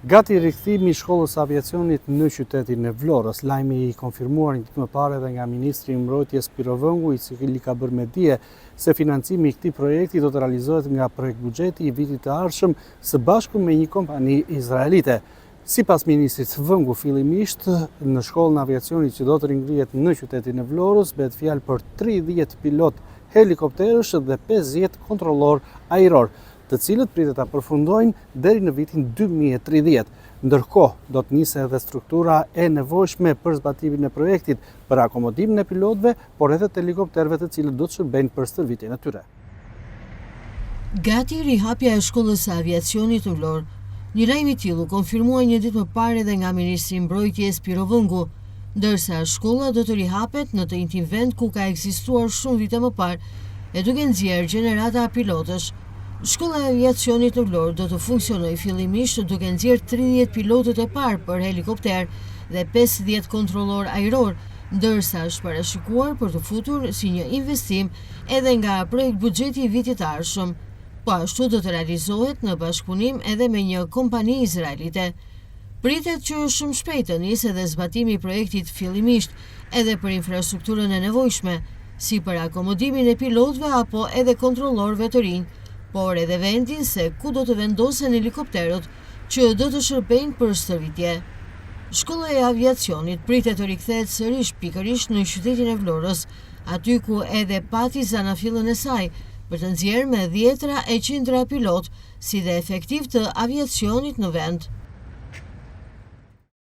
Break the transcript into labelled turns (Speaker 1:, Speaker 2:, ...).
Speaker 1: Gati rikthimi i shkollës së aviacionit në qytetin e Vlorës. Lajmi i konfirmuar një ditë më parë edhe nga ministri i Mbrojtjes Pirro Vëngu, i cili ka bërë me dije se financimi i këtij projekti do të realizohet nga projektbuxheti i vitit të ardhshëm së bashku me një kompani izraelite. Sipas ministrit Vëngu, fillimisht në shkollën e aviacionit që do të ringrihet në qytetin e Vlorës, bëhet fjalë për 30 pilotë helikopterësh dhe 50 kontrollorë ajrorë. të cilët pritet ta përfundojnë deri në vitin 2030. Ndërkohë, do të nisë edhe struktura e nevojshme për zbatimin e projektit, për akomodimin e pilotëve, por edhe të helikopterëve të cilët do të shërbejnë për stërvitjen e tyre.
Speaker 2: Gati rihapja e shkollës së aviacionit në Vlorë. Një lajm i tillë u konfirmua një ditë më parë edhe nga ministri i Mbrojtjes Pirro Vëngu, ndërsa shkolla do të rihapet në të njëjtin vend ku ka ekzistuar shumë vite më parë e duke nxjerrë gjenerata pilotësh. Shkolla e aviacionit në Vlorë do të funksionojë fillimisht duke nxjerrë 30 pilotët e parë për helikopterë dhe 50 kontrollorë ajrorë, ndërsa është parashikuar për t'u futur si një investim edhe nga projektbuxheti i vitit të ardhshëm. Po ashtu do të realizohet në bashkëpunim edhe me një kompani izraelite. Pritet që shumë shpejt të nisë edhe zbatimi i projektit fillimisht edhe për infrastrukturën e nevojshme, si për akomodimin e pilotëve apo edhe kontrollorëve të rinj, por edhe vendin se ku do të vendosen helikopterët që do të shërbejnë për stërvitje. Shkolla e aviacionit pritet të rikthehet sërish pikërisht në qytetin e Vlorës, aty ku edhe pati zanafillën e saj, për të nxjerrë me dhjetra e qindra pilotë, si dhe efektivë të aviacionit në vend.